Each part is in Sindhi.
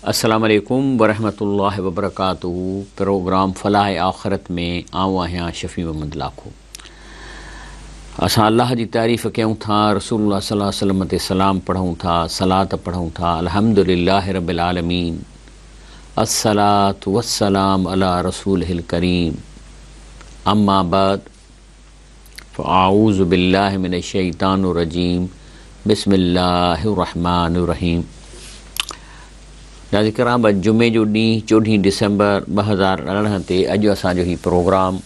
السلام عليڪم ورحمة الله وبرڪاته پروگرام فلاح آخرت ۾ آئون آهيان شفيع محمد لاکو اسان الله جي تعريف ڪيون ٿا رسول الله صلي الله عليه وسلم تي سلام پڙهون ٿا صلات پڙهون ٿا الحمد لله رب العالمين الصلاة والسلام علي رسوله الڪريم اما بعد فاعوذ بالله من الشيطان الرجيم بسم الله الرحمن الرحيم ناظرين ڪرام اڄ جمعي جو ڏينهن چوڏهين ڊسمبر 2018 تي اڄ اسان جو هي پروگرام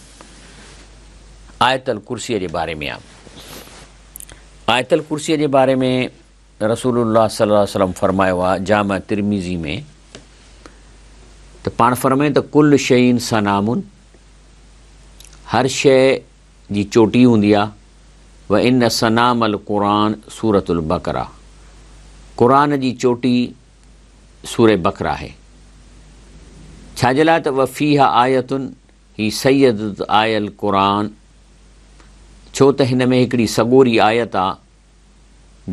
آيت الڪرسي جي باري ۾ آ. آيت الڪرسي جي باري ۾ رسول الله صلي الله عليه وسلم فرمايو آ جامع ترمذي ۾ ته پاڻ فرمائين ته ڪل شيء سنام هر شيء جي چوٽي هوندي آ، و ان سنام القرآن سورة البقره قرآن جي چوٽي سورة بقره آهي. ڇا جي لاء ته و فيها آية هي سيدة آي القرآن ڇو ته هن ۾ هڪڙي سڳوري آيت آ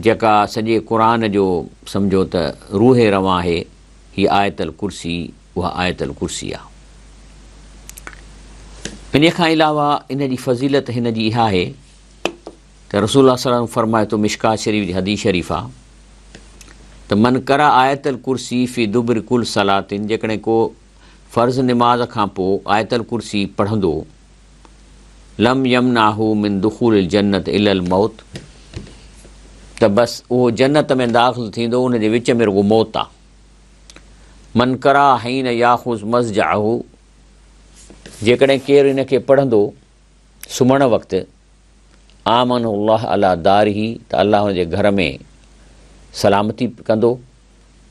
جيڪا سڄي قرآن جو سمجهو ته روح روان آهي، هي آيت الڪرسي اها آيت الڪرسي آهي. انهيء کان علاوه ان جي فضيلت هن جي اها آهي ته رسول الله صلي الله عليه وسلم فرمائي ٿو مشڪات شريف جي حديث شريف آهي ته من قرأ آيت الڪرسي في دبر ڪل صلاة جيڪڏهن ڪو فرض نماز کان پوء آيت الڪرسي پڙهندو لم يمنعه من دخول الجنة الا الموت ته بس اهو جنت ۾ داخل ٿيندو ان جي وچ ۾ رڳو موت آ. من قرأ حين ياخذ مضجعه جيڪڏهن ڪير ان کي پڙهندو سمهڻ وقت آمنه الله علي داره ته الله ان جي گهر ۾ سلامتي ڪندو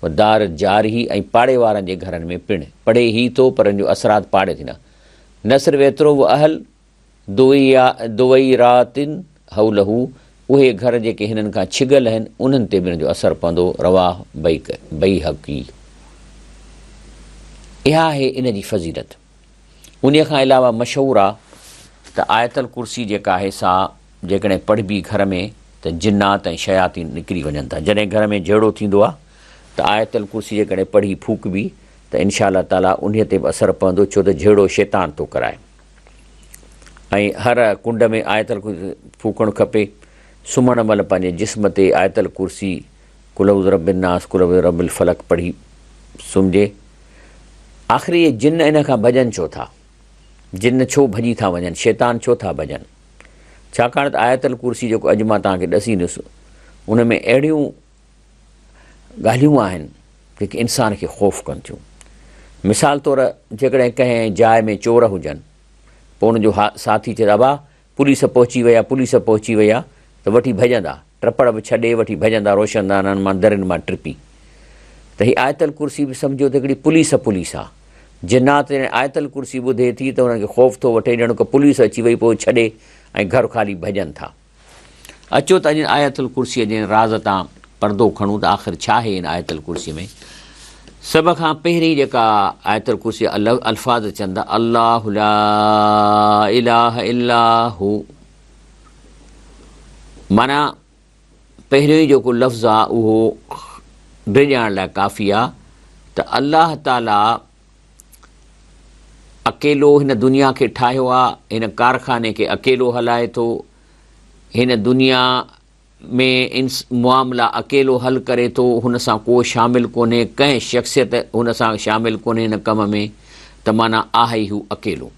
و دار جاره ۽ پاڙي وارن جي گهرن ۾ پڻ پڙهي هي ٿو پر ان جو اثرات پاڙي ٿيندا نه صرف ايترو و اهل دويرات حوله اهي گهر جيڪي هنن کان ڇڳل آهن انهن تي به ان جو اثر پوندو رواه بيهقي. اها آهي ان جي فضيلت. انهيء کان علاوه مشهور آ ته آيت الڪرسي جيڪا آهي سا جيڪڏهن پڙهبي گهر ۾ ته جنات ۽ شياطين نڪري وڃن ٿا. جڏهن گهر ۾ جهيڙو ٿيندو آ ته آيت الڪرسي جيڪڏهن پڙهي ڦوڪبي ته انشاء الله تعاليٰ انهيء تي به اثر پوندو ڇو ته جهيڙو شيطان ٿو ڪرائي ۽ هر ڪنڊ ۾ آيت الڪرسي ڦوڪڻ کپي. سمهڻ مهل پنهنجي جسم تي آيت الڪرسي، قل اعوذ برب الناس، قل اعوذ برب الفلق پڙهي سمهجي. آخر اهي جن ان کان ڀڄن ڇو ٿا؟ جن ڇو ڀڄي ٿا وڃن؟ شيطان ڇو ٿا ڀڄن؟ ڇاڪاڻ ته آيت الڪرسي جيڪو اڄ مان توهان کي ڏسيندس ان ۾ اهڙيون ڳالهيون آهن جيڪي انسان کي خوف ڪن ٿيون. مثال طور جيڪڏهن ڪنهن جاء ۾ چور هجن پوء ان جو ساٿي چئي ته ابا پوليس پهچي وئي آ پوليس پهچي وئي آ ته وٺي ڀڄندا ٽپڙ به ڇڏي وٺي ڀڄندا روشندانن مان درين مان ٽپي ته هي آيت الڪرسي به سمجهو ته هڪڙي پوليس پوليس آ جنات جڏهن آيت الڪرسي ٻڌي ٿي ته انهن کي خوف ٿو وٺي ڄڻ ڪو پوليس اچي وئي پوء ڇڏي ۽ گهر خالي ڀڄن ٿا. اچو ته اڄ آيت الڪرسيء جي راز تان پردو کڻون ته آخر ڇا آهي ان آيت الڪرسيء ۾؟ سڀ کان پهرين جيڪا آيت الڪرسيء جا الفاظ اچن ٿا الله لا اله الا هو معنيٰ پهريون ئي جيڪو لفظ آ اهو ڊيڄارڻ لاء ڪافي آ ته الله تعاليٰ اڪيلو هن دنيا کي ٺاهيو آ، هن ڪارخاني کي اڪيلو هلائي ٿو، هن دنيا ۾ معاملا اڪيلو حل ڪري ٿو، هن سان ڪو شامل ڪونهي، ڪنهن شخصيت هن سان شامل ڪونهي هن ڪم ۾ ته معنيٰ آهي ئي هو اڪيلو.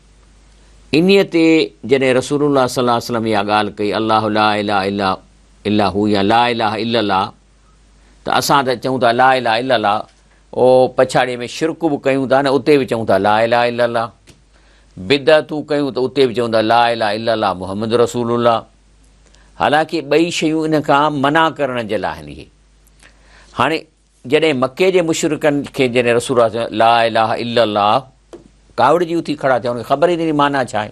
انهيء تي جڏهن رسول الله صلي الله عليه وسلم اها ڳالهه ڪئي الله لا اله الا هو يا لا اله الا الله ته اسان ته چئون ٿا لا اله الا الله او پڇاڙيء ۾ شرڪ به ڪيون ٿا نه اتي به چئون ٿا لا اله الا الله، بدعتون ڪيون ته اتي به چئون ٿا لا اله الا الله محمد رسول الله، حالانڪه ٻئي شيون ان کان منع ڪرڻ جي لاء آهن اهي. هاڻي جڏهن مڪي جي مشرڪن کي جڏهن رسول الله چيو لا اله الا الله ڪاوڙجي اٿي کڙا ٿيا، انهن کي خبر ئي نه معنيٰ ڇا آهي.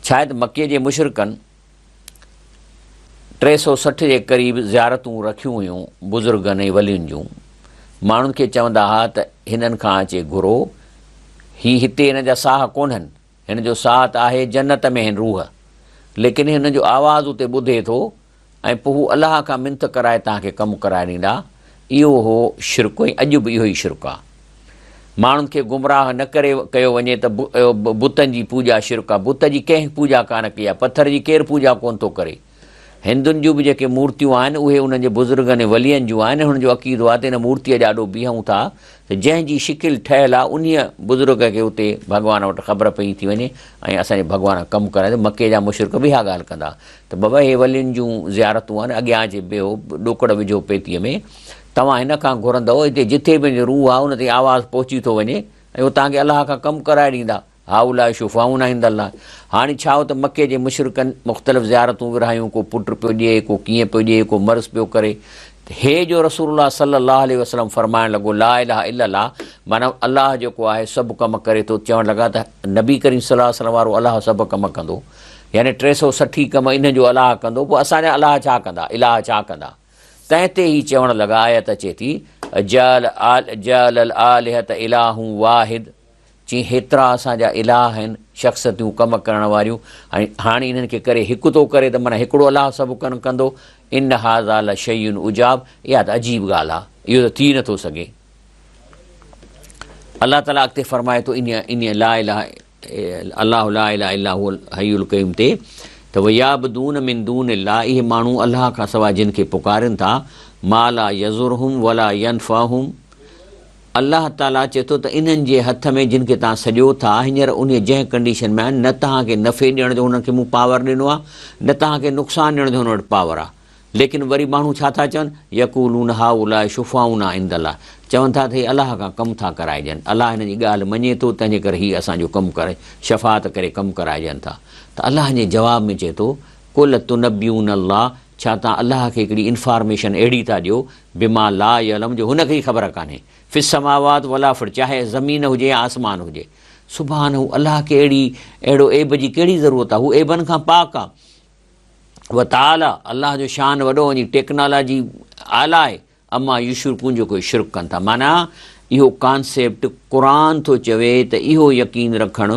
ڇا آهي ته مڪي جي مشرڪن 360 جي قريب زيارتون رکيون هيون بزرگن ۽ ولين جون. ماڻهن کي چوندا ها ته هنن کان اچي گهرو، هي هتي هن جا ساهه ڪونهن، هن جو ساهه ته آهي جنت ۾ هن روح، ليڪن هن جو آواز اتي ٻڌي ٿو ۽ پوء هو الله کان منٿ ڪرائي توهان کي ڪم ڪرائي ڏيندا. اهو هو شرڪ ۽ اڄ به اهو ئي شرڪ آ. ماڻهن کي گمراهه نه ڪري ڪيو وڃي ته بتن جي پوڄا شرڪ آ. بت جي ڪنهن پوڄا ڪانه ڪئي آ. پٿر جي ڪير پوڄا ڪونه ٿو ڪري. هندن جون به جيڪي مورتيون آهن اهي انهن جي بزرگن ۽ ولين جون آهن. هنن جو عقيدو آهي ته ان مورتيء جي آڏو بيهون ٿا ته جنهن جي شڪل ٺهيل آهي انهيء بزرگ کي اتي ڀڳوان وٽ خبر پئي ٿي وڃي ۽ اسان جي ڀڳوان ڪم ڪرائي ٿو. مڪي جا مشرڪ به اها ڳالهه ڪندا ته بابا اهي ولين جون زيارتون آهن اڳيان اچي بيهو ڏوڪڙ وجهو پيتيء ۾ توهان هن کان گهرندؤ هتي جٿي به هن جو روح آهي ان تائين آواز پهچي ٿو وڃي ۽ هو توهان کي الله کان ڪم ڪرائي ڏيندا. هؤلاء شفعاؤنا عند الله هاڻي ڇا هو ته مڪي جي مشرڪن مختلف زيارتون ورهايون ڪو پٽ پيو ڏئي ڪو ڪيئن پيو ڏئي ڪو مرض پيو ڪري هي جو رسول الله صلي الله عليه وسلم فرمائڻ لڳو لا اله الا الله معنيٰ الله جيڪو آهي سڀ ڪم ڪري ٿو چوڻ لڳا ته نبي ڪريم صلي الله عليه وسلم وارو الله سڀ ڪم ڪندو يعني 360 ئي ڪم انهن جو الله ڪندو پوء اسان جا الله ڇا ڪندا اله ڇا ڪندا تنهن تي هي چوڻ لڳا آيت اچي ٿي جعل الالهة اله واحد چي هيترا اسان جا اله آهن، شخصيتون ڪم ڪرڻ واريون ۽ هاڻي انهن کي ڪري هڪ ٿو ڪري ته معنيٰ هڪڙو الله سڀ ڪم ڪندو، ان هذا لشيء عجاب اها ته عجيب ڳالهه آهي، اهو ته ٿي نٿو سگهي. الله تعاليٰ اڳتي فرمائي ٿو انهيء لا اله الله لا اله الا هو الحي القيوم تي ته ويعبدون من دون الله اهي ماڻهو الله کان سواء جن کي پڪارين ٿا ما لا يضرهم ولا ينفعهم الله تعاليٰ چئي ٿو ته انهن جي هٿ ۾ جن کي توهان سڏيو ٿا هينئر انهيء جنهن ڪنڊيشن ۾ آهن نه توهان کي نفعي ڏيڻ جو انهن کي مون پاور ڏنو آهي نه توهان کي نقصان ڏيڻ جو هنن وٽ پاور آهي ليڪن وري ماڻهو ڇا ٿا چون يقولون هؤلاء شفعاؤنا عند الله چون ٿا ته هي الله کان ڪم ٿا ڪرائجن الله هنن جي ڳالهه مڃي ٿو تنهن جي ڪري هي اسان جو ڪم ڪري شفاعت ڪري ڪم ڪرائجن ٿا ته الله جي جواب ۾ چئي ٿو قل تنبئون الله ڇا توهان الله کي هڪڙي انفارميشن اهڙي ٿا ڏيو بما لا يعلم جو هن کي ئي خبر ڪانهي، في السماوات ولا في الارض چاهي زمين هجي يا آسمان هجي. سبحانه الله کي اهڙي اهڙو عيب جي ڪهڙي ضرورت آهي، هو عيبن کان پاڪ آهي. وتعالي الله جو شان وڏو وڃي ٽيڪنالاجي اعليٰ آهي، عما يشرڪون جو ڪوئي شرڪ ڪن ٿا. معنيٰ اهو ڪانسيپٽ قرآن ٿو چوي ته اهو يقين رکڻ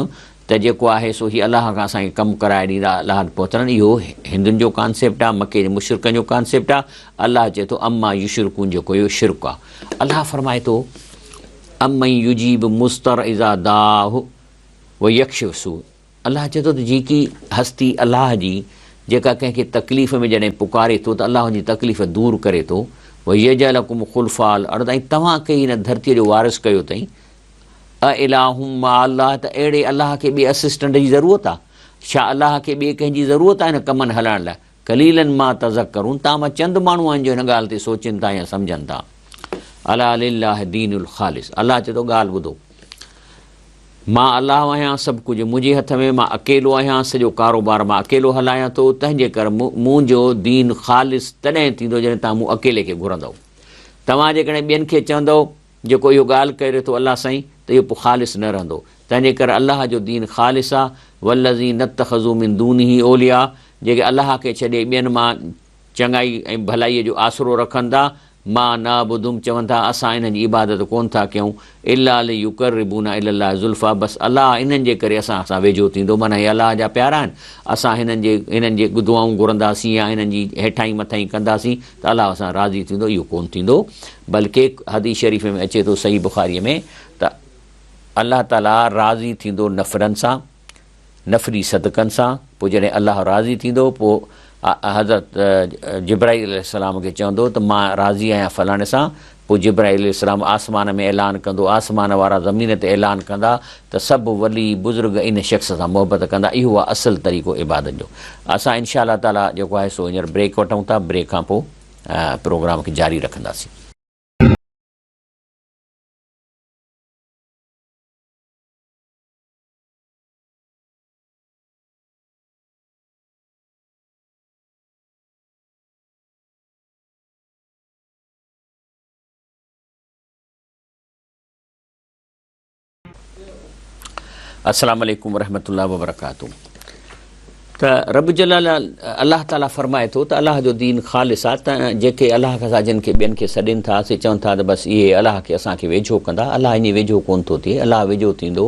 ته جيڪو آهي سو هي الله کان اسان کي ڪم ڪرائي ڏيندا الله وٽ پهتڻ اهو هندن جو ڪانسيپٽ آهي مڪي جي مشرڪن جو ڪانسيپٽ آهي الله چئي ٿو عما يشرڪون جيڪو اهو شرڪ آهي الله فرمائي ٿو امن يجيب مضطر اذا دعاه ويڪشف سوء الله چئي ٿو ته جيڪي هستي الله جي جيڪا ڪنهن کي تڪليف ۾ جڏهن پڪاري ٿو ته الله ان جي تڪليف دور ڪري ٿو ويجعلڪم خلفاء الارض ۽ توهان کي هن ڌرتيء جو وارث ڪيو اٿئي اله مع الله ته اهڙي الله کي ٻئي اسسٽنٽ جي ضرورت آ؟ ڇا الله کي ٻئي ڪنهن جي ضرورت آ هن ڪمن هلائڻ لاء؟ قليلا ما تذڪرون توهان مان چند ماڻهو آهن جو هن ڳالهه تي سوچين ٿا يا سمجهن ٿا. الا لله دين الخالص الله چئي ٿو ڳالهه ٻڌو مان الله آهيان سڀ ڪجهه منهنجي هٿ ۾ مان اڪيلو آهيان سڄو ڪاروبار مان اڪيلو هلايان ٿو تنهن جي ڪري منهنجو دين خالص تڏهن ٿيندو جڏهن توهان مون اڪيلي کي گهرندؤ توهان جيڪڏهن ٻين کي چوندؤ جيڪو اهو ڳالهه ڪري ٿو الله سائين ته اهو پوء خالص نه رهندو، تنهنجي ڪري الله جو دين خالص آ، والذين اتخذوا من دونه اولياء جيڪي الله کي ڇڏي ٻين مان چڱائي ۽ ڀلائيء جو آسرو رکن ٿا، ما نعبدهم چون ٿا اسان انهن جي عبادت ڪونه ٿا ڪيون، الا ليقربونا الي الله زلفيٰ بس الله انهن جي ڪري اسان سان ويجهو ٿيندو معنيٰ هي الله جا پيارا آهن اسان هنن جي هنن جي دعائون گهرنداسين يا هنن جي هيٺائين مٿائين ڪنداسين ته الله اسان راضي ٿيندو اهو ڪونه ٿيندو بلڪه حديث شريف ۾ اچي ٿو صحيح بخاري ۾ ته الله تعالي راضي ٿيندو نفلن سان نفلي صدقن سان پوء جڏهن الله راضي ٿيندو پوء حضرت جبرائيل عليه السلام کي چوندو ته مان راضي آهيان فلاڻي سان پوء جبرائيل عليه السلام آسمان ۾ اعلان ڪندو آسمان وارا زمين تي اعلان ڪندا ته سڀ ولي بزرگ ان شخص سان محبت ڪندا اهو آهي اصل طريقو عبادت جو اسان انشاء الله تعالي جيڪو آهي سو هينئر بريڪ وٺون ٿا بريڪ کان پوء پروگرام کي جاري رکنداسين. السلام عليڪم ورحمة الله وبرڪاته ته رب جلال الله تعالي فرمائي ٿو ته الله جو دين خالص آ ته جيڪي الله کان سواء جن کي ٻين کي سڏين ٿا سي چون ٿا ته بس اهي الله کي اسان کي ويجهو ڪندا الله ائين ويجهو ڪون ٿو ٿئي الله ويجهو ٿيندو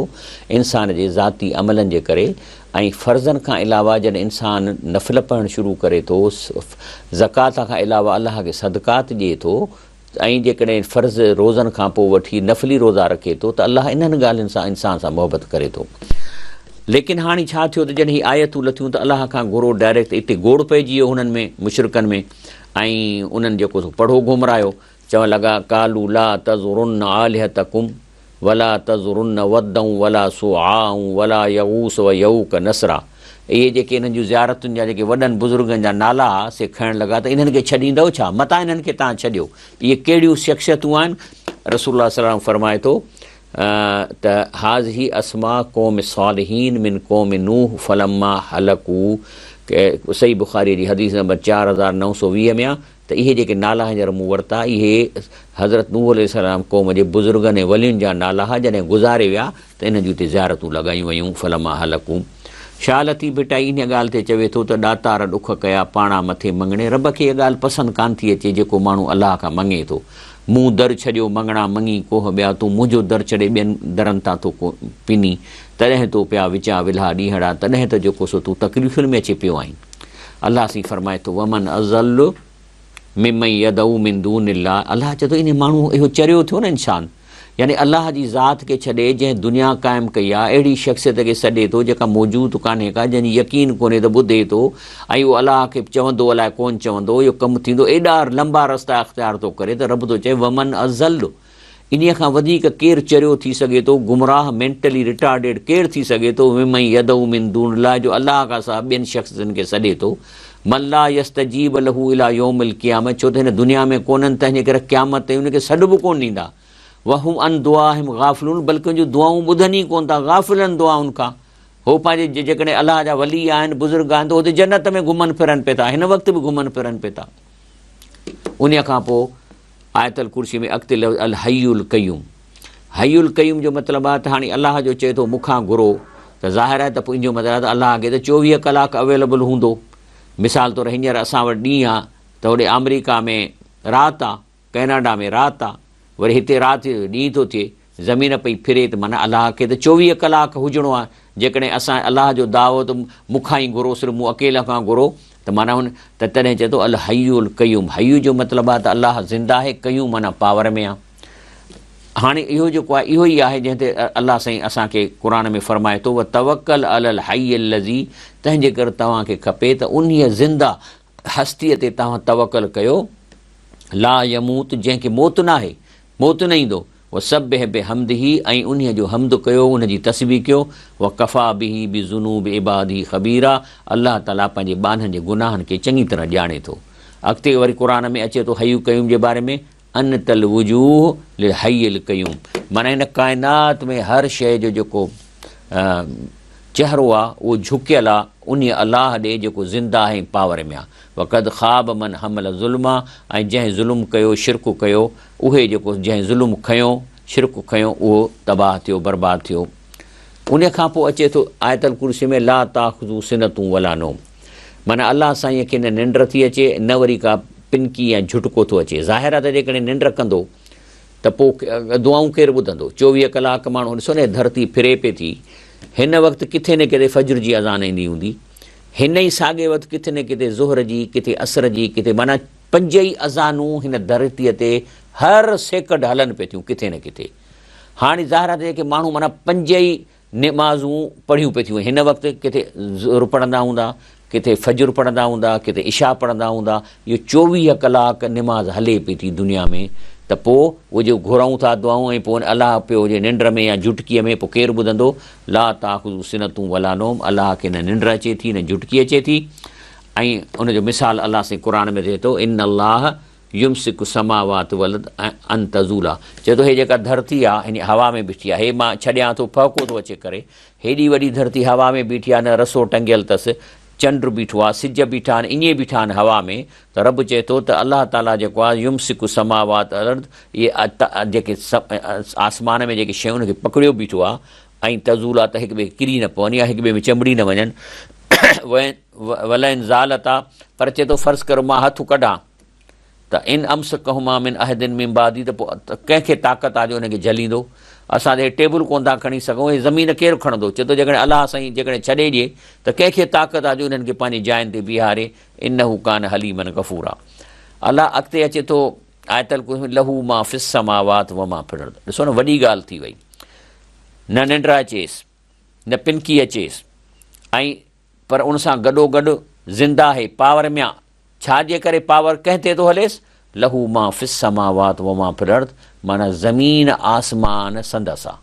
انسان جي ذاتي عملن جي ڪري ۽ فرضن کان علاوه جڏهن انسان نفل پڙهڻ شروع ڪري ٿو زڪوات کان علاوه الله کي صدقات ڏئي ٿو. ۽ جيڪڏهن فرض روزن کان پوء وٺي نفلي روزا رکي ٿو ته الله انهن ڳالهين سان انسان سان محبت ڪري ٿو. ليڪن هاڻي ڇا ٿيو ته جڏهن هي آيتون لٿيون ته الله کان گهرو ڊائريڪٽ اتي گوڙ پئجي ويو هنن ۾ مشرڪن ۾ ۽ انهن جيڪو سو پڙهو گهمرايو چوڻ لڳا، قالوا لا تذرن آلهتڪم ولا تذرن ودا ولا سواعا ولا يغوث ويعوق نسرا اهي جيڪي انهن جون زيارتن جا جيڪي وڏن بزرگن جا نالا ها سي کڻڻ لڳا ته انهن کي ڇڏيندؤ ڇا؟ متان انهن کي توهان ڇڏيو. اهي ڪهڙيون شخصيتون آهن؟ رسول الله صلي الله عليه وسلم فرمائي ٿو ته هذه اسماء قوم صالحين من قوم نوح فلما هلڪوا صحيح بخاري جي حديث نمبر 4920 ۾ آهي ته اهي جيڪي نالا هينئر مون ورتا، اهي حضرت نوح عليه السلام قوم جي بزرگن ۽ ولين جا نالا ها، جڏهن گذاري ويا ته انهن جون اتي زيارتون لڳايون ويون، فلما هلڪوا. شاهه لطيف ڀٽائي انهيء ڳالهه تي چوي ٿو ته ڏاتار ڏک ڪيا، پاڻا مٿي مڱڻي، رب کي اها ڳالهه پسند ڪانه ٿي اچي، جيڪو ماڻهو الله کان مڱي ٿو. مون در ڇڏيو مڱڻا مڱي ڪوهه ٻيا، تون منهنجو در ڇڏي ٻين درن تان ٿو پنين، تڏهن تو پيا وچان ولها ڏينهڙا، تڏهن ته جيڪو سو تون تڪليفن ۾ اچي پيو آهين. الله سائين فرمائي ٿو، ومن اضل ممن يدعو من دون الله الله چئي ٿو انهي ماڻهو اهو چريو ٿيو نه انسان يعني الله جي ذات کي ڇڏي جنهن دنيا قائم ڪئي آهي اهڙي شخصيت کي سڏي ٿو جيڪا موجود ڪانهي ڪا جنهن جي يقين ڪونهي ته ٻڌي ٿو ۽ اهو الله کي چوندو الائي ڪون چوندو اهو ڪم ٿيندو ايڏا لمبا رستا اختيار ٿو ڪري ته رب ٿو چئي ومن اضل انهيء کان وڌيڪ ڪير چريو ٿي سگهي ٿو، گمراهه، Mentally Retarded، ڪير ٿي سگهي ٿو، ممن يدعو من دون الله جو الله کان سواء ٻين شخصن کي سڏي ٿو، من لا يستجيب له الي يوم القيامة ڇو ته هن دنيا ۾ ڪونهن تنهن جي ڪري قيامت تائين ان کي سڏ به ڪونه ڏيندا، وهم عن دعائهم غافلون بلڪه ان جون دعائون ٻڌن ئي ڪونه ٿا، غافل آهن دعائن کان، هو پنهنجي جيڪڏهن الله جا ولي آهن، بزرگ آهن ته هو ته جنت ۾ گهمن ڦرن پئي ٿا، هن وقت به گهمن ڦرن پئي ٿا. انهيء کان پوء آيت الڪرسي ۾ اڳتي لفظ الحي القيوم حي القيوم جو مطلب آهي ته هاڻي الله جو چئي ٿو مون کان گهرو ته ظاهر آهي ته پوء ان جو مطلب آهي ته الله کي ته 24 ڪلاڪ اويلبل هوندو. مثال طور هينئر اسان وٽ ڏينهن آهي ته هوڏي آمريڪا ۾ رات آهي، ڪئناڊا ۾ رات آهي، وري هتي رات ٿئي ٿو ڏينهن ٿو ٿئي، زمين پئي ڦري ته معنيٰ الله کي ته 24 ڪلاڪ هجڻو آهي، جيڪڏهن اسان الله جو دعوو ته مون کان ئي گهرو صرف مون اڪيلي کان گهرو ته معنيٰ هن ته تڏهن چئي ٿو الحي القيوم حي جو مطلب آهي ته الله زنده آهي قيوم معنيٰ پاور ۾ آهي. هاڻي اهو جيڪو آهي اهو ئي آهي جنهن تي الله سائين اسان کي قرآن ۾ فرمائي ٿو وتوڪل علی الحي الذي تنهن جي ڪري توهان کي کپي ته انهيء زنده هستيء تي توهان توڪل ڪيو لا يموت جنهن کي موت ناهي موت نه ايندو، وسبح بحمده ۽ انهيء جو حمد ڪيو، ان جي تسبيح ڪيو، وڪفيٰ به بذنوب عباده خبيرا الله تعاليٰ پنهنجي ٻانهن جي گناهن کي چڱي طرح ڄاڻي ٿو. اڳتي وري قرآن ۾ اچي ٿو حي قيوم جي باري ۾، انت الوجوه للحي القيوم معنيٰ هن ڪائنات ۾ هر شيء جو جيڪو چهرو آ اهو جهڪيل آ انهيء الله ڏي جيڪو زنده آهي ۽ پاور ۾ آ. وقد خاب من حمل ظلما ۽ جنهن ظلم ڪيو، شرڪ ڪيو، اهي جيڪو جنهن ظلم کنيو، شرڪ کنيو، اهو تباهه ٿيو، برباد ٿيو. انهيء کان پوء اچي ٿو آيت الڪرسي ۾ لا تاخذه سنة ولا نوم معنيٰ الله سائينء کي نه ننڊ ٿي اچي نه وري ڪا پنڪي يا جهٽڪو ٿو اچي. ظاهر آ ته جيڪڏهن ننڊ ڪندو ته پوء دعائون ڪير ٻڌندو؟ 24 ڪلاڪ ماڻهو ڏسو نه ڌرتي ڦري پئي ٿي، هن وقت ڪٿي نه ڪٿي فجر جي اذان ايندي هوندي، هن ئي ساڳئي وقت ڪٿي نه ڪٿي ظهر جي، ڪٿي عصر جي، ڪٿي معنيٰ پنج ئي اذانون هن ڌرتيء تي هر سيڪنڊ هلن پئي ٿيون ڪٿي نه ڪٿي. هاڻي ظاهر آهي ته جيڪي ماڻهو معنيٰ پنج ئي نمازون پڙهيون پئي ٿيون هن وقت ڪٿي ظهر پڙهندا هوندا، ڪٿي فجر پڙهندا هوندا، ڪٿي عشاء پڙهندا هوندا، اهو 24 ڪلاڪ نماز هلي پئي ٿي دنيا ۾ ته پوء اهي جو گهرون ٿا دعائون ۽ پوء الله پيو هجي ننڊ ۾ يا جهٽڪيء ۾ پوء ڪير ٻڌندو؟ لا تاخذه سنة ولا نوم الله کي نه ننڊ اچي ٿي نه جهٽڪي اچي ٿي ۽ ان جو مثال الله سائين قرآن ۾ ڏئي ٿو ان الله يمسڪ السماوات والارض ان تزولا چئي ٿو هي جيڪا ڌرتي آ يعني هوا ۾ بيٺي آ هي مان ڇڏيان ٿو ڦهڪو ٿو اچي ڪري هيڏي وڏي ڌرتي هوا ۾ بيٺي آ نه رسو ٽنگيل تس چنڊ بيٺو آ سج بيٺا آهن ائين بيٺا آهن هوا ۾ ته رب چئي ٿو ته الله تعاليٰ جيڪو آ يمسڪ السماوات والارض اهي جيڪي آسمان ۾ جيڪي شيون ان کي پڪڙيو بيٺو آ ۽ تزولا ته هڪ ٻئي کي ڪري نه پون يا هڪ ٻئي ۾ چنبڙي نه وڃن ولئن زالتا پر چئي ٿو فرض ڪرو مان هٿ ڪڍان ته ان امسڪهما من احد من بعدي ته پوء ڪنهن کي طاقت آ جو انهن کي جهليندو؟ اسان ته هي ٽيبل ڪونه ٿا کڻي سگهون، هي زمين ڪير کڻندو؟ چئي ٿو جيڪڏهن الله سائين جيڪڏهن ڇڏي ڏئي ته ڪنهن کي طاقت آ جو انهن کي پنهنجي جاين تي بيهاري، انه ڪان حليما غفورا. الله اڳتي اچي ٿو آيت الڪرسي ۾ له ما في السماوات وما في الارض. ڏسو نه وڏي ڳالهه ٿي وئي. نه ننڊ اچيس، نه پنڪي اچيس ۽ پر ان سان گڏوگڏ زنده آهي، پاور ۾ آ. ڇا جي ڪري پاور ڪنهن تي ٿو هليس؟ له ما في السماوات وما في الارض معنيٰ زمين آسمان سندس آ.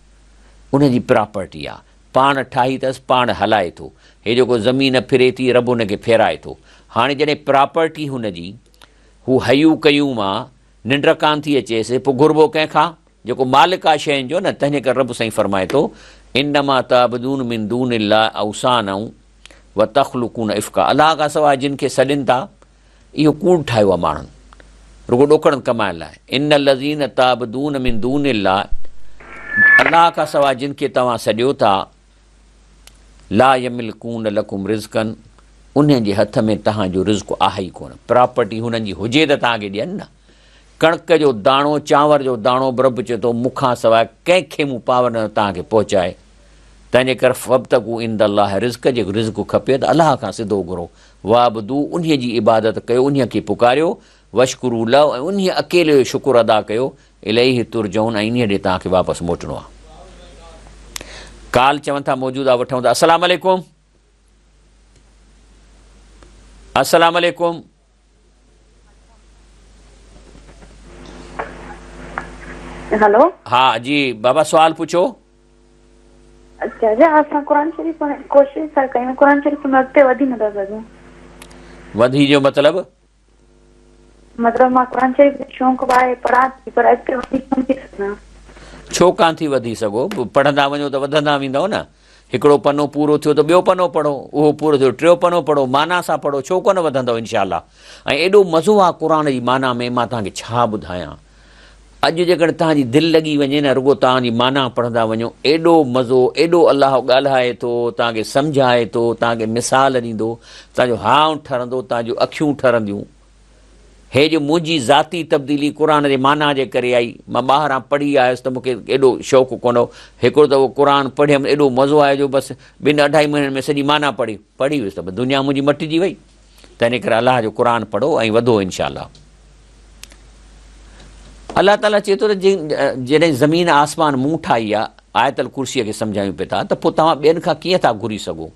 ان جي پراپرٽي آ. پاڻ ٺاهي اٿس، پاڻ هلائي ٿو. هي جيڪو زمين ڦري ٿي، رب ان کي ڦيرائي ٿو. هاڻي جڏهن پراپرٽي هن جي، هو حي قيوم آ، ننڊ ڪانه ٿي اچيس، پوء گهربو ڪنهن کان؟ جيڪو مالڪ آ شين جو نه، تنهنجي ڪري رب سائين فرمائي ٿو، انما تعبدون من دون الله اوثانا وتخلقون افڪا الله کان سواء جن کي سڏين ٿا، اهو ڪوڙ ٺاهيو آ ماڻهن رڳو ڏوڪڙن ڪمائڻ لاء، ان الذين تعبدون من دون الله الله کان سواء جن کي توهان سڏيو ٿا، لا يملڪون لڪم رزقا انهن جي هٿ ۾ توهان جو رزق آهي ئي ڪونه، پراپرٽي هنن جي هجي ته توهان کي ڏين نه، ڪڻڪ جو داڻو چانور جو داڻو به رب چئي ٿو مون کان سواء ڪنهن کي مون پاور نه توهان کي پهچائي، تنهنجي ڪري فابتغوا عند الله رزق جي رزق کپي ته الله کان سڌو گهرو، واعبدوه انهي جي عبادت ڪيو انهي کي پڪاريو، واشڪروا له ۽ انهي اڪيلي جو شڪر ادا ڪيو، اليه ترجعون ۽ انهيء ڏي توهان کي واپس موٽڻو آهي. ڪال چون ٿا موجود آ وٺون ٿا السلام عليڪم السلام عليڪم هلو ها جي بابا سوال پڇو چاچا اسان قرآن شريف پڙهڻ جي ڪوشش ٿا ڪيون قرآن شريف ۾ اڳتي وڌي نٿا سگهون وڌي جو مطلب مطلب مان قرآن شريف جو شوق به آهي پڙهان ٿي پر اڳتي وڌي ڪونه ٿي سگهان. ڇو ڪانه ٿي وڌي سگهو؟ پڙهندا وڃو ته وڌندا ويندؤ نه. هڪڙو پنو پورو ٿيو ته ٻيو پنو پڙهو، اهو پورو ٿيو ٽيو پنو پڙهو، معنيٰ سان پڙهو، ڇو ڪونه وڌندؤ انشاء الله. ۽ ايڏو مزو آ قرآن جي معنيٰ ۾ مان توهان کي ڇا ٻڌايان. اڄ جيڪڏهن توهان جي دل لڳي وڃي نه رڳو توهان جي معنيٰ پڙهندا وڃو ايڏو مزو ايڏو الله ڳالهائي ٿو توهان کي سمجهائي ٿو توهان کي مثال ڏيندو توهان جو هانء ٺرندو توهان جون اکيون ٺرنديون هي جو منهنجي ذاتي تبديلي قرآن جي معنيٰ جي ڪري آئي مان ٻاهران پڙهي آيس ته مون کي ايڏو شوق ڪونه هو هڪڙو دفعو قرآن پڙهيم ايڏو مزو آيو جو بس ٻن اڍائي مهينن ۾ سڄي معنيٰ پڙهي پڙهي ويس ته دنيا منهنجي مٽجي وئي تنهن ڪري الله جو قرآن پڙهو ۽ وڌو انشاء الله. الله تعاليٰ چئي ٿو ته جڏهن زمين آسمان مون ٺاهي آهي، آيت الڪرسيء کي سمجهايون پئي ٿا ته پوء توهان ٻين کان ڪيئن ٿا گهري سگهو؟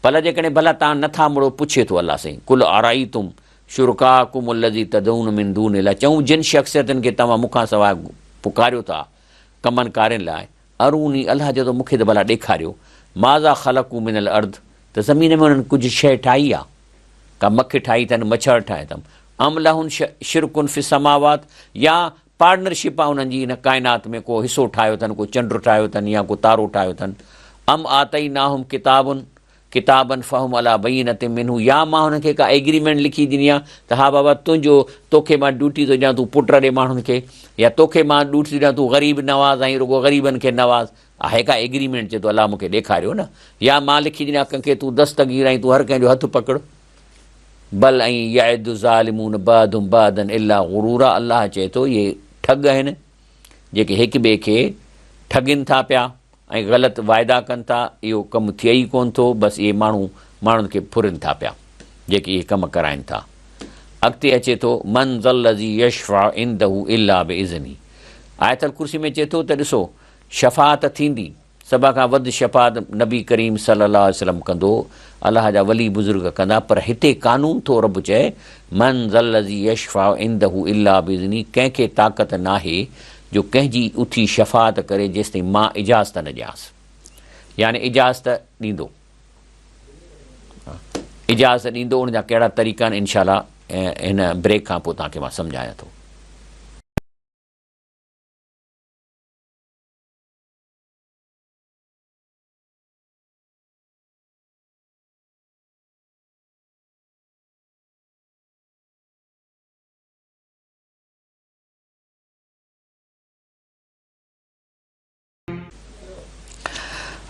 ڀلا جيڪڏهن ڀلا توهان نه ٿا مڙو پڇي ٿو الله سائين قل ارائيتم شرڪاءڪم الذي تدعون من دون الله چئون جن شخصيتن کي توهان مون کان سواء پڪاريو ٿا ڪمن ڪارين لاء اروني الله چئي ٿو مون کي ته ڀلا ڏيکاريو ماذا خلقوا من الارض ته زمين ۾ انهن ڪجهه شيء ٺاهي آ؟ ڪا مک ٺاهي اٿن، مڇر ٺاهي اٿم. ام لهن شرڪ في السماوات يا پارٽنرشپ آ انهن جي هن ڪائنات ۾ ڪو حصو ٺاهيو اٿن، ڪو چنڊ ٺاهيو اٿن يا ڪو تارو ٺاهيو اٿن. ام آتيناهم ڪتاب ڪتابا فهم علي بينة منه يا مان هنن کي ڪا ايگريمينٽ لکي ڏني آ ته ها بابا تنهنجو توکي مان ڊيوٽي ٿو ڏيان تون پٽ ڏي ماڻهن کي يا توکي مان ڊيوٽي ٿو ڏيان تون غريب نواز آهين رڳو غريبن کي نواز. آهي ڪا ايگريمينٽ چئي ٿو الله مون کي ڏيکاريو نه يا مان لکي ڏنا ڪنهن کي تون دستگير آهين تون هر ڪنهن جو هٿ پڪڙ بل ۽ يعد الظالمون بعضهم بعضا الا غرورا الله چئي ٿو اهي ٺڳ آهن جيڪي هڪ ٻئي کي ٺڳين ٿا پيا ۽ غلط واعدا ڪن ٿا اهو ڪم ٿئي ئي ڪون ٿو بس اهي ماڻهو ماڻهن کي ڦرين ٿا پيا جيڪي اهي ڪم ڪرائين ٿا اڳتي اچي ٿو من ذا الذي يشفع عنده الا باذنه آيت الڪرسي ۾ چئي ٿو ته ڏسو شفاعت ٿيندي، سڀ کان وڌ شفاعت نبي ڪريم صلي الله عليه وسلم ڪندو، الله جا ولي بزرگ ڪندا، پر هتي قانون ٿو رب چئي، من ذا الذي يشفع عنده الا باذنه ڪنهن کي طاقت ناهي جو ڪنهن جي اٿي شفاعت ڪري جيستائين مان اجازت نه ڏيانس. يعني اجازت ڏيندو. اجازت ڏيندو ان جا ڪهڙا طريقا آهن انشاء الله هن بريڪ کان پوء توهان کي مان سمجهايان ٿو.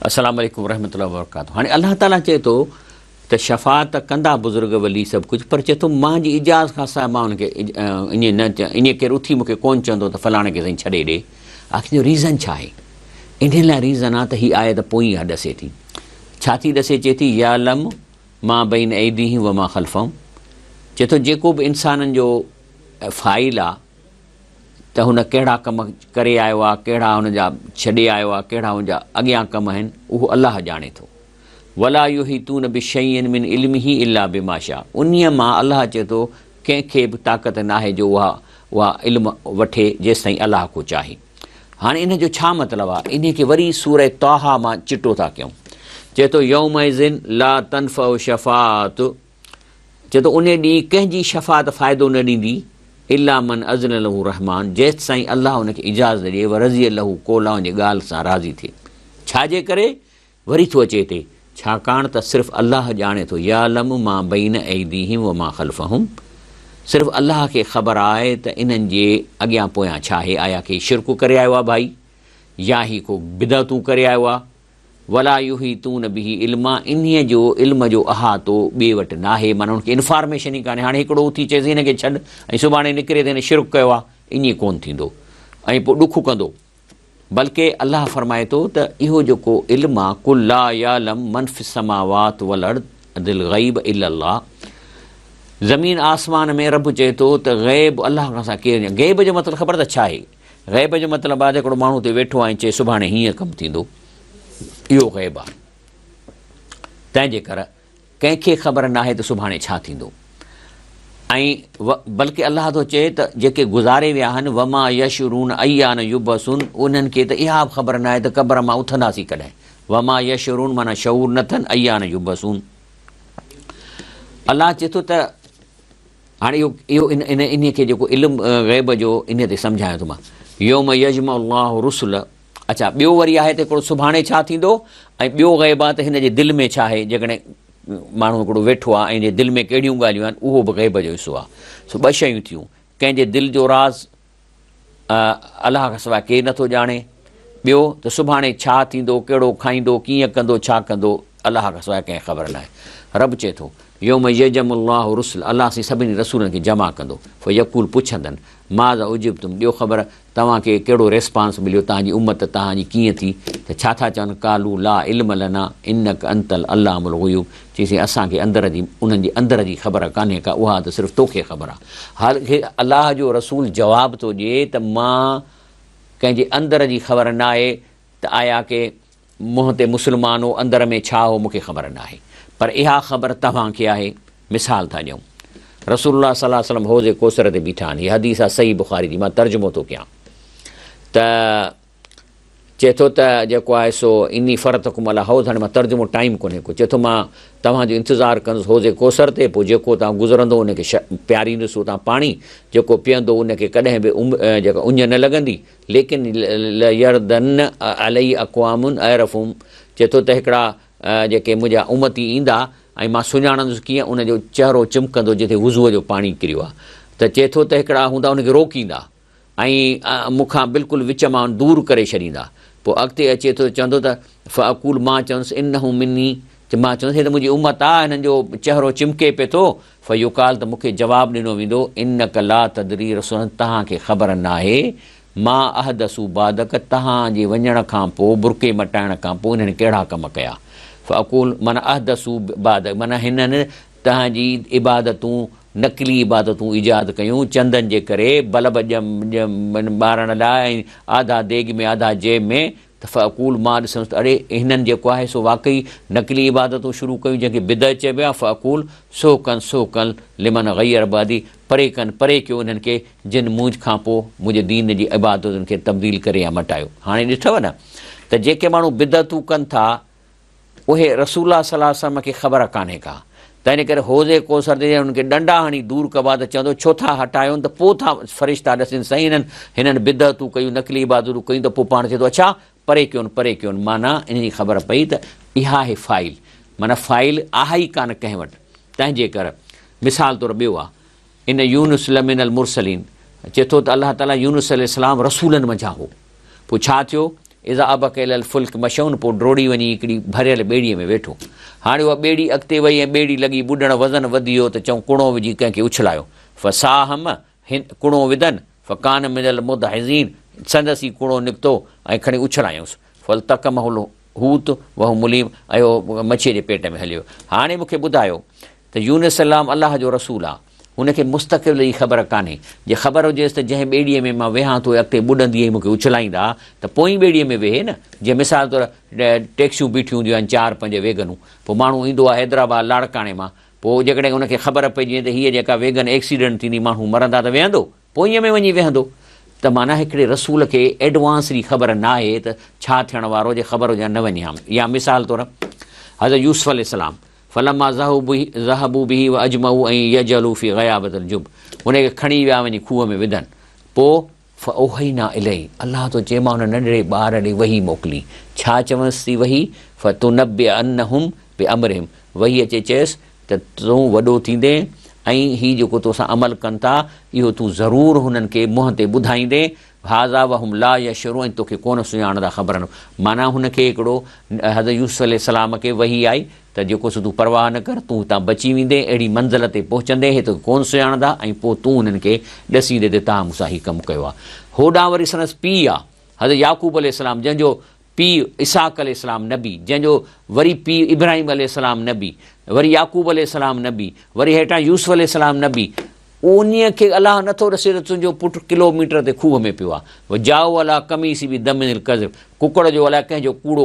السلام عليڪم ورحمة الله وبرڪاته هاڻي الله تعالي چئي ٿو ته شفاعت ڪندا بزرگ ولي سڀ ڪجهه پر چئي ٿو مان جي اجازت کان سواء مان ان کي ائين نه ائين ڪير اٿي مون کي ڪون چوندو ته فلاڻي کي سائين ڇڏي ڏي آخر جو ريزن ڇا آهي انهي لاء ريزن آ ته هي آيت پوئين اها ڏسي ٿي ڇا ٿي ڏسي چئي ٿي يعلم ما بين ايديهم وما خلفهم چئي ٿو جيڪو به انسانن جو فائل آ ته هن ڪهڙا ڪم ڪري آيو آهي، ڪهڙا هن جا ڇڏي آيو آهي، ڪهڙا هن جا اڳيان ڪم آهن، اهو الله ڄاڻي ٿو. ولا يحيطون بشيء من علمه الا بما شاء انهيء مان الله چئي ٿو ڪنهن کي به طاقت ناهي جو اها اها علم وٺي جيستائين الله ڪو چاهي. هاڻي ان جو ڇا مطلب آهي؟ انهيء کي وري سورة طه مان چٽو ٿا ڪيون. چئي ٿو يومئذ لا تنفع شفاعت چئي ٿو انهيء ڏينهن ڪنهن جي شفاعت فائدو نه ڏيندي الا من اذن له الرحمان جيستائين الله ان کي اجازت ڏئي ورضي له قولا ان جي ڳالهه سان راضي ٿئي. ڇا جي ڪري؟ وري ٿو اچي هتي، ڇاڪاڻ ته صرف الله ڄاڻي ٿو، يعلم ما بين ايديهم وما خلفهم، صرف الله کي خبر آهي ته انهن جي اڳيان پويان ڇا آهي، آيا ڪي شرڪ ڪري آيو آهي ڀائي يا هي ڪو بدعتون ڪري آيو آهي، ولا يحيطون به علما، انهيء جو علم جو احاطو ٻئي وٽ ناهي، معنيٰ ان کي انفارميشن ئي ڪانهي، هاڻي هڪڙو اٿي چئيس هن کي ڇڏ ۽ سڀاڻي نڪري ته هن شرڪ ڪيو آهي، ائين ڪونه ٿيندو ۽ پوء ڏک ڪندو. بلڪه الله فرمائي ٿو ته اهو جيڪو علم آ، قل لا يعلم من في السماوات والارض الغيب الا الله، زمين آسمان ۾ رب چئي ٿو ته غيب الله کان سواء ڪير ڄاڻي، غيب جو مطلب خبر اٿس ڇا آهي؟ غيب جو مطلب آهي ته هڪڙو ماڻهو اتي ويٺو آهي ۽ چئي سڀاڻي هيئن ڪم ٿيندو، اهو غيب آ. تنهن جي ڪر ڪنهن کي خبر ناهي ته سڀاڻي ڇا ٿيندو ۽ بلڪه الله ٿو چئي ته جيڪي گذاري ويا آهن وما يشعرون ايان يبعثون انهن کي ته اها به خبر ناهي ته قبر مان اٿنداسين ڪڏهن وما يشعرون معنيٰ شعور نه اٿن ايان يبعثون الله چئي ٿو ته هاڻي اهو اهو ان ان انهي کي جيڪو علم غيب جو انهي تي سمجهايان ٿو مان يوم يجمع الله الرسل اڇا ٻيو وري آهي ته هڪڙو سڀاڻي ڇا ٿيندو ۽ ٻيو غيب آهي ته هن جي دل ۾ ڇا آهي جيڪڏهن ماڻهو هڪڙو ويٺو آهي ۽ جي دل ۾ ڪهڙيون ڳالهيون آهن اهو به غيب جو حصو آهي سو ٻه شيون ٿيون ڪنهن جي دل جو راز الله کان سواء ڪير نٿو ڄاڻي ٻيو ته سڀاڻي ڇا ٿيندو ڪهڙو کائيندو ڪيئن ڪندو ڇا ڪندو الله کان سواء ڪنهن خبر ناهي رب چئي ٿو يوم يجم الله رسل الله سائين سڀني رسولن کي جمع ڪندو فيقول پڇندن ماذا اجبتم ڏيو خبر توهان کي ڪهڙو ريسپانس مليو، توهان جي امت توهان جي ڪيئن ٿي، ته ڇا ٿا چون، قالوا لا علم لنا انک انت العلام الغيوب، چيسين اسان کي اندر جي انهن جي اندر جي خبر ڪانهي ڪا اها ته صرف توکي خبر آهي. حالانڪه الله جو رسول جواب ٿو ڏئي ته مان ڪنهن جي اندر جي خبر ناهي ته آيا ڪي منهن تي مسلمان هو اندر ۾ ڇا هو مون کي خبر ناهي پر اها خبر توهان کي آهي مثال ٿا ڏيون رسول الله صلي الله عليه وسلم حوض ڪوثر تي بيٺا آهن هي حديث آهي صحيح بخاري جي مان ترجمو ٿو ڪيان ته چئي ٿو ته جيڪو آهي سو اني فرتڪم علی حوض هاڻي مان ترجمو ٽائيم ڪونهي ڪو چئي ٿو مان توهان جو انتظار ڪندس حوض ڪوثر تي پوء جيڪو اتان گذرندو ان کي پياريندس اتان پاڻي جيڪو پيئندو ان کي ڪڏهن به جيڪا اڃ نه لڳندي ليڪن ليردن علي اقوام اعرفهم چئي ٿو ته هڪڙا جيڪي منهنجا امتي ايندا ۽ مان سڃاڻندس ڪيئن ان جو چهرو چمڪندو جتي وضوء جو پاڻي ڪريو آهي ته چئي ٿو ته هڪڙا هوندا ان کي روڪيندا ۽ مون کان بلڪل وچ مان دور ڪري ڇڏيندا پوء اڳتي اچي ٿو چوندو ته فاقول مان چوندس انه مني ته مان چوندس هي ته منهنجي امت آهي هنن جو چهرو چمڪي پئي ٿو فيقال ته مون کي جواب ڏنو ويندو انک لا تدري رسول توهان کي خبر ناهي ما احدثوا بعدک توهان جي وڃڻ کان پوء برقعي مٽائڻ کان پوء انهن ڪهڙا ڪم ڪيا فاقول معنيٰ احدثوا بعدک معنيٰ هنن توهان جي عبادتون نقلي عبادتون ايجاد ڪيون چندن جي ڪري بلب ٻارڻ لاء ۽ آڌا ديڳ ۾ آڌا جيب ۾ ته فاقول مان ڏسندس ته اڙي هنن جيڪو آهي سو واقعي نقلي عبادتون شروع ڪيون جنهن کي بدعت چئبو آهي فاقول سحقا سحقا لمن غير بعدي پري ڪن پري ڪيو انهن کي جن مون کان پوء منهنجي دين جي عبادتن کي تبديل ڪري يا مٽايو هاڻي ڏٺو نه ته جيڪي ماڻهو بدعتون ڪن ٿا اهي رسول الله صلي الله عليه وسلم کي خبر ڪانهي ڪا، تنهن ڪري حوض ڪوثر تي جڏهن انهن کي ڏنڊا هڻي دور ڪبا ته چوندو ڇو ٿا هٽايون ته پوء ٿا فرشتا ڏسين سائين هنن هنن بدعتون ڪيون نقلي عبادتون ڪيون ته پوء پاڻ چئي ٿو اڇا پري ڪيون پري ڪيون معنيٰ انهن جي خبر پئي ته اها آهي فائل معنيٰ فائل آهي ئي ڪانه ڪنهن وٽ تنهن جي ڪر مثال طور ٻيو آهي ان يونس لمن المرسلين چئي ٿو ته الله تعاليٰ يونس عليه السلام رسولن منجهان هو. پوء ڇا ٿيو؟ اذا ابق الي الفلڪ مشعون پوء ڊوڙي وڃي هڪڙي ڀريل ٻيڙيء ۾ ويٺو. هاڻي اها ٻيڙي اڳتي وئي ۽ ٻيڙي لڳي ٻڏڻ وزن وڌي ويو ته چئون ڪڻو وجهي ڪنهن کي اڇلايو. فساهم هن ڪڻو وڌن فڪان من المدحضين سندس ئي ڪڻو نڪتو ۽ کڻي اڇلايائونس. فالتقمه الحوت وهو مليم ۽ اهو مڇيء جي پيٽ ۾ هليو ويو. هاڻي مون کي ٻڌايو ته يونس السلام الله جو رسول آ. هن کي مستقبل جي خبر ڪانهي. جي خبر هجيس ته جنهن ٻيڙيء ۾ مان ويهان ٿو اهي اڳتي ٻڏندي ۽ مون کي اڇلائيندا ته پوئين ٻيڙيء ۾ ويهي نه. جيئن مثال طور ٽيڪسيون بيٺيون هونديون آهن چار پنج ويگنون. پوء ماڻهو ايندو آهي حيدرآباد لاڙڪاڻي مان. پوء جيڪڏهن هن کي خبر پئجي وڃي ته هيء جيڪا ويگن ايڪسيڊنٽ ٿيندي ماڻهو مرندا ته ويهندو؟ پوئين ۾ وڃي ويهندو. ته معنيٰ هڪڙي رسول کي ايڊوانس جي خبر ناهي ته ڇا ٿيڻ وارو جي خبر هجي ها نه وڃي ها. يا مثال طور حضرت يوسف عليه السلام فلما ذهبوا به واجمعوا ان يجعلوا في غيابة الجب ان کي کڻي ويا وڃي کوهه ۾ وڌن پوء فاوحينا اليه الله ٿو چئي مان ان ننڍڙي ٻار ڏي وحي موڪلي ڇا چونس ٿي وحي فتنبئنهم بامرهم وحي اچي چيس ته تون وڏو ٿيندين ۽ هي جيڪو توسان عمل ڪن ٿا اهو تون ضرور هنن کي منهن تي ٻڌائيندين هذا وهم لا يشعرون ۽ توکي ڪونه سڃاڻندا خبر نه معنيٰ هن کي هڪڙو حضرت يوسف عليه السلام کي وحي آئي ته جيڪو سو تون پرواهه نه ڪر تون هتان بچي ويندين اهڙي منزل تي پهچندين هي توکي ڪونه سڃاڻندا ۽ پوء تون هنن کي ڏسيندين ته توهان مون سان هي ڪم ڪيو آهي هوڏانهن وري سندس پيء آ حضرت يعقوب عليه السلام جنهن جو پيء اسحاق عليه السلام نبي، جنهن جو وري پيء ابراهيم عليه السلام نبي، وري يعقوب عليه السلام نبي، وري هيٺان يوسف عليه السلام نبي، انهيء کي الله نه ٿو ڏسي ته تنهنجو پٽ ڪلو ميٽر تي کوهه ۾ پيو آهي. وجاءوا علي قميصي بدم الڪذب، ڪڪڙ جو الائي ڪنهن جو ڪوڙو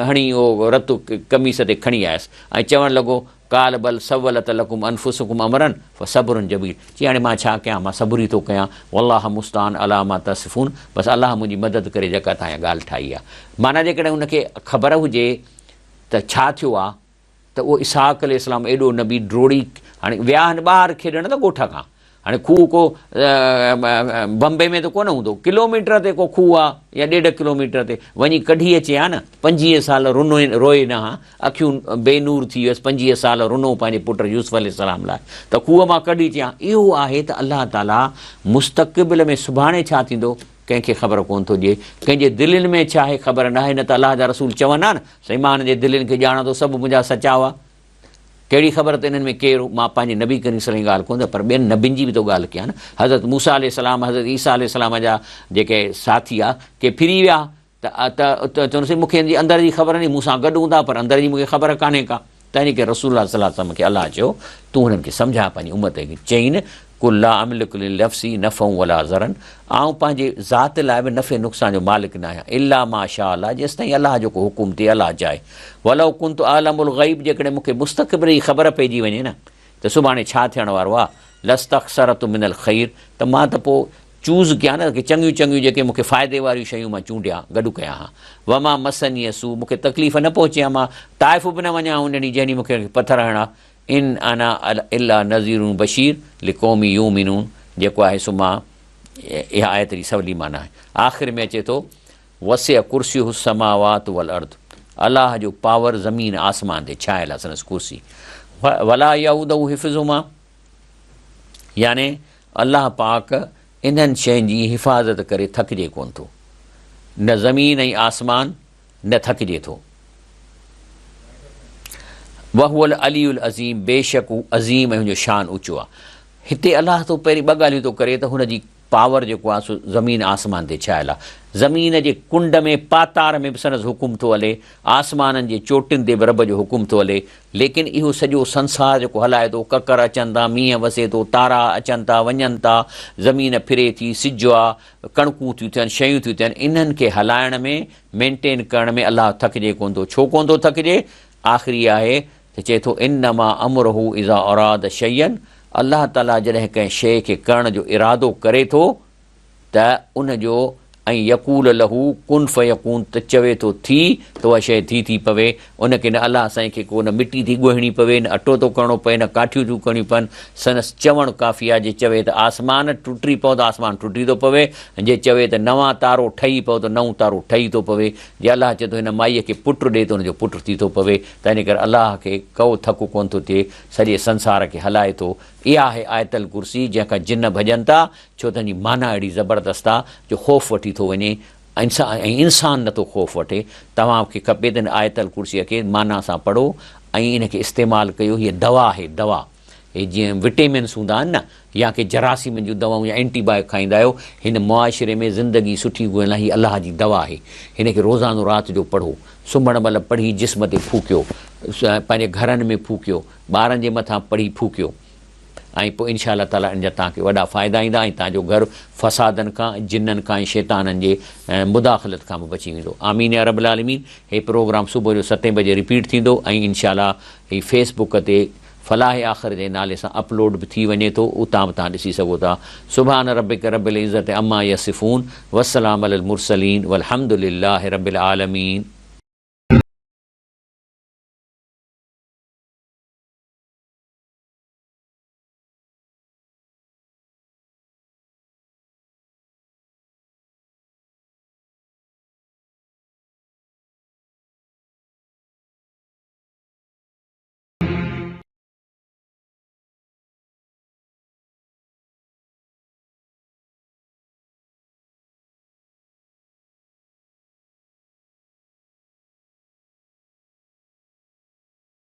هڻي اهو رت قميص تي کڻي آيس ۽ چوڻ لڳو، قال بل سولت لڪم انفسڪم امرا فصبر جميل چي هاڻي مان ڇا ڪيان مان صبر ئي ٿو ڪيان والله مستعان علي ما تصفون بس الله منهنجي مدد ڪري جيڪا توهان اها ڳالهه ٺاهي آهي معنيٰ جيڪڏهن هن کي خبر هجي ته ڇا ٿيو آهي ته اهو اسحاق عليه السلام ايڏو نبي ڊوڙي هاڻي ويا آهن ٻاهر کيڏڻ ته ڳوٺ کان هاڻي کوهه ڪو بمبي ۾ ته ڪونه هوندو، ڪلوميٽر تي ڪو کوهه آ يا ڏيڍ ڪلوميٽر تي، وڃي ڪڍي اچي ها نه، 25 سال رنو روئي نه ها، اکيون بي نور ٿي ويس، 25 سال رنو پنهنجي پٽ يوسف عليه السلام لاء ته کوهه مان ڪڍي اچي ها. اهو آهي ته الله تعاليٰ مستقبل ۾ سڀاڻي ڇا ٿيندو ڪنهن کي خبر ڪونه ٿو ڏئي، ڪنهن جي دلين ۾ ڇا آهي خبر ناهي، نه ته الله جا رسول چون ها نه، سائين مان هن جي دلين کي ڄاڻان ٿو، سڀ منهنجا سچا هئا. ڪهڙي خبر ته انهن ۾ ڪير هو؟ مان پنهنجي نبي ڪريم صلعم جي ڳالهه ڪونه ٿو پر ٻين نبين جي به ٿو ڳالهه ڪيان نه. حضرت موسيٰ عليه السلام، حضرت عيسيٰ عليه السلام جا جيڪي ساٿي ها، ڪي ڦري ويا ته ته چون سائين مون کي هن جي اندر جي خبر ناهي، مون سان گڏ هوندا پر اندر جي مون کي خبر ڪانهي ڪا. تنهن ڪري رسول الله صلي الله عليه وسلم کي الله چيو، تون هنن کي سمجهاء پنهنجي امت کي، چئين، قل لا املڪ لنفسي نفعا ولا ضرا، آئون پنهنجي ذات لاء به نفعي نقصان جو مالڪ ناهيان، الا ما شاء الله، جيستائين الله جو ڪو حڪم ٿئي، الله چاهي. ولو ڪنت اعلم الغيب، جيڪڏهن مون کي مستقبل جي خبر پئجي وڃي نه ته سڀاڻي ڇا ٿيڻ وارو آهي، لاستڪثرت من الخير، ته مان ته پوء چوز ڪيان نه ڪي چڱيون چڱيون جيڪي مون کي فائدي واريون شيون مان چونڊيان، گڏ ڪيان ها. وما مسني السوء، مون کي تڪليف نه پهچي ها، مان طائف به نه وڃان ها ان ڏينهن جنهن ڏينهن مون کي پٿر هڻڻا. ان انا الا نذير بشير لقوم يومنون جيڪو آهي سو مان اها آيت جي سولي معنيٰ آهي. آخر ۾ اچي ٿو وسع ڪرسيه السماوات والارض الله جو پاور زمين آسمان تي ڇانيل آهي سندس ڪرسي ولا يعوده حفظهما يعني الله پاڪ انهن شين جي حفاظت ڪري ٿڪجي ڪونه ٿو نه زمين ۽ آسمان نه ٿڪجي ٿو. وهو العلي العظيم بيشڪ هو عظيم ۽ هن جو شان اوچو آهي. هتي الله ٿو پهرين ٻه ڳالهيون ٿو ڪري ته هن جي پاور جيڪو آهي سو زمين آسمان تي ڇانيل آهي. زمين جي ڪنڊ ۾ پاتار ۾ به سندس حڪم ٿو هلي، آسمانن جي چوٽين تي به رب جو حڪم ٿو هلي، ليڪن اهو سڄو سنسار جيڪو هلائي ٿو، ڪڪر اچن ٿا، مينهن وسي ٿو، تارا اچن ٿا، وڃن ٿا، زمين ڦري ٿي، سج آ، ڪڻڪون ٿيون ٿين، شيون ٿيون ٿين، انهن کي هلائڻ ۾، مينٽين ڪرڻ ۾ الله ٿڪجي ڪونه ٿو. ڇو ڪونه ٿو ٿڪجي؟ آخري آهي ته چئي ٿو انما امره اذا اراد شيئا الله تعاليٰ جڏهن ڪنهن شيء کي ڪرڻ جو ارادو ڪري ٿو ته ان جو ان يقول له ڪن فيڪون ته چوي ٿو ٿي ته اها شيء ٿي ٿي پوي ان کي نه الله سائين کي ڪو نه مٽي ٿي ڳوهڻي پوي نه اٽو ٿو ڪرڻو پئي نه ڪاٺيون ٿيون ڪرڻيون پون سندس چوڻ ڪافي آهي جي چوي ته آسمان ٽٽي پئو ته آسمان ٽٽي ٿو پوي جي چوي ته نوان تارو ٺهي پئو ته نئون تارو ٺهي ٿو پوي. جي الله چئي ٿو هن مائيء کي پٽ ڏي ته ان جو پٽ ٿي ٿو پوي. تنهنجي ڪري الله کي ڪو ٿڪ ڪونه ٿو ٿئي. سڄي سنسار کي هلائي ٿو. اها آهي آيت الڪرسي جنهن کان جن ڀڄن ٿا ڇو ته ان جي معنيٰ اهڙي زبردست آ جو خوف وٺي ٿو وڃي ۽ انسان نٿو خوف وٺي. توهان کي کپي ته هن آيت الڪرسيء کي معنيٰ سان پڙهو ۽ ان کي استعمال ڪيو. هيء دوا آهي دوا. هي جيئن وٽيمنس هوندا آهن نه يا ڪي جراثيمن جون دوائون يا اينٽي بايوٽڪ کائيندا آهيو هن معاشري ۾ زندگي سٺي گهرڻ لاء هي الله جي دوا آهي هن کي روزانو رات جو پڙهو سمهڻ مهل پڙهي جسم تي ڦوڪيو پنهنجي گهرن ۾ ڦوڪيو ٻارن جي مٿان پڙهي ڦوڪيو ۽ پوء انشاء الله تعاليٰ ان جا توهان کي وڏا فائدا ايندا ۽ توهان جو گهر فسادن کان، جنن کان ۽ شيطانن جي مداخلت کان به بچي ويندو. آمين يا رب العالمين. هي پروگرام صبح جو ستين بجي رپيٽ ٿيندو ۽ انشاء الله هي فيس بڪ تي فلاح آخر جي نالي سان اپلوڊ به ٿي وڃي ٿو اتان به توهان ڏسي سگهو ٿا. سبحان ربک رب العزت عما يصفون والسلام علي المرسلين والحمد لله رب العالمين.